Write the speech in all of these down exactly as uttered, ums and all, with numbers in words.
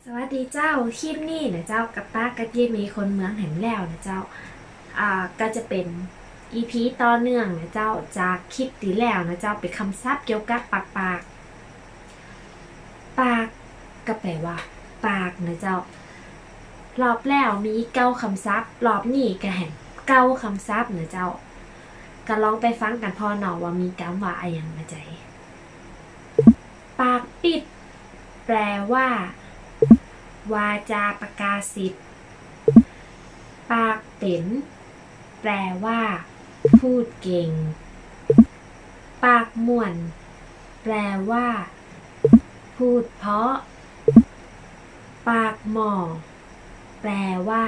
สวัสดีเจ้า คลิปนี้นะเจ้า กลับปะกับเย้ยเมย์คนเมืองแหมแล้วนะเจ้า อ่า ก็จะเป๋น อีพี ต่อเนื่องนะเจ้า จากคลิปตี้แล้วนะเจ้า เป๋นกำศัพท์เกี่ยวกับปากๆ ปาก ก็แปล๋ว่า ปากนะเจ้า รอบแล้วมีเก้ากำศัพท์ รอบนี้ก็แหมเก้ากำศัพท์นะเจ้า ก็ลองไปฟังกั๋นพ่องเนาะ ว่ามีกำว่าอะหยังมาใจ๊ ปากปิ๊ด แปล๋ว่า วาจาประกาศิต ปากเป๋น แปล๋ว่า พูดเก่ง ปากม่วน แปล๋ว่า พูดเพราะ ปากหม่อ แปล๋ว่า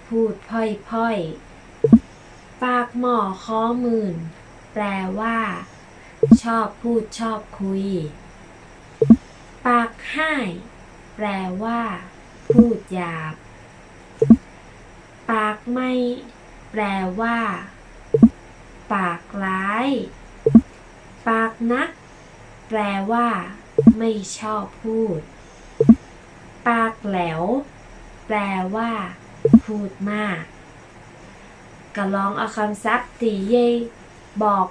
พูดพ่อยๆ ปากหม่อคอมื่น แปล๋ว่า ชอบพูดชอบคุย ปากฮ้าย แปล๋ว่า พูดหยาบ ปากไหม้ แปล๋ว่า ปากร้าย ปากหนัก แปล๋ว่า ไม่ชอบพูด ปากแหลว แปล๋ว่า พูดมาก ก็ลองเอากำศัพท์ตี้เย้ยบอก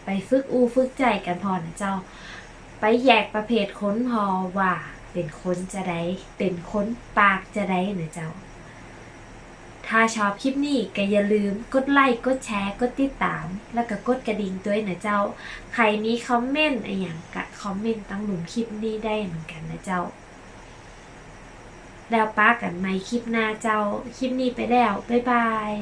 ไปฝึกอู้ฝึกใจ๊กั๋นพ่องนะเจ้า ไปแยกประเภทคนพ่องว่า เป๋นคนจาใด เป๋นคนปากจาใดนะเจ้า ถ้าชอบคลิปนี้ก็อย่าลืมกดไลก์ กดแชร์ กดติดต๋าม แล้วก็กดกระดิ่งตวยนะเจ้า ใผมีคอมเมนต์อะหยังก็คอมเมนต์ตังลุ่มคลิปนี้ได้เหมือนกั๋นนะเจ้า แล้วปะกั๋นใหม่คลิปหน้าเจ้า คลิปนี้ไปแล้ว บ๊ายบาย